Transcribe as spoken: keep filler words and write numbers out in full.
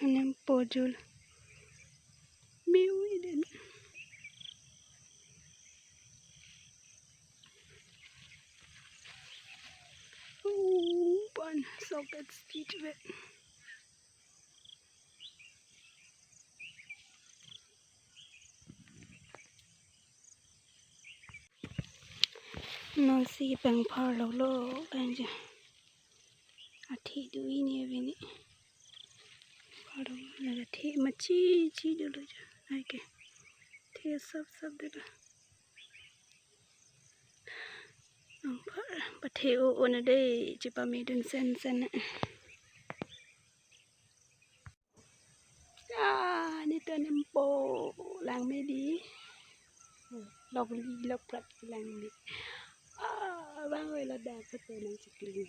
Nempo jul. Miu iden. Uh, pan socket stitch vet. Nolsi pangphar lolo kanje. Athe do ini abini. Paro na athe machi chi dolo ja. Aike. The sap sap dolo. Nangphar pathe o ona de chipamedun sen sen. Ah, netum nempo lang medi. Lok li lok prat lang medi. Ah, bang oi ladak photo nangchekli.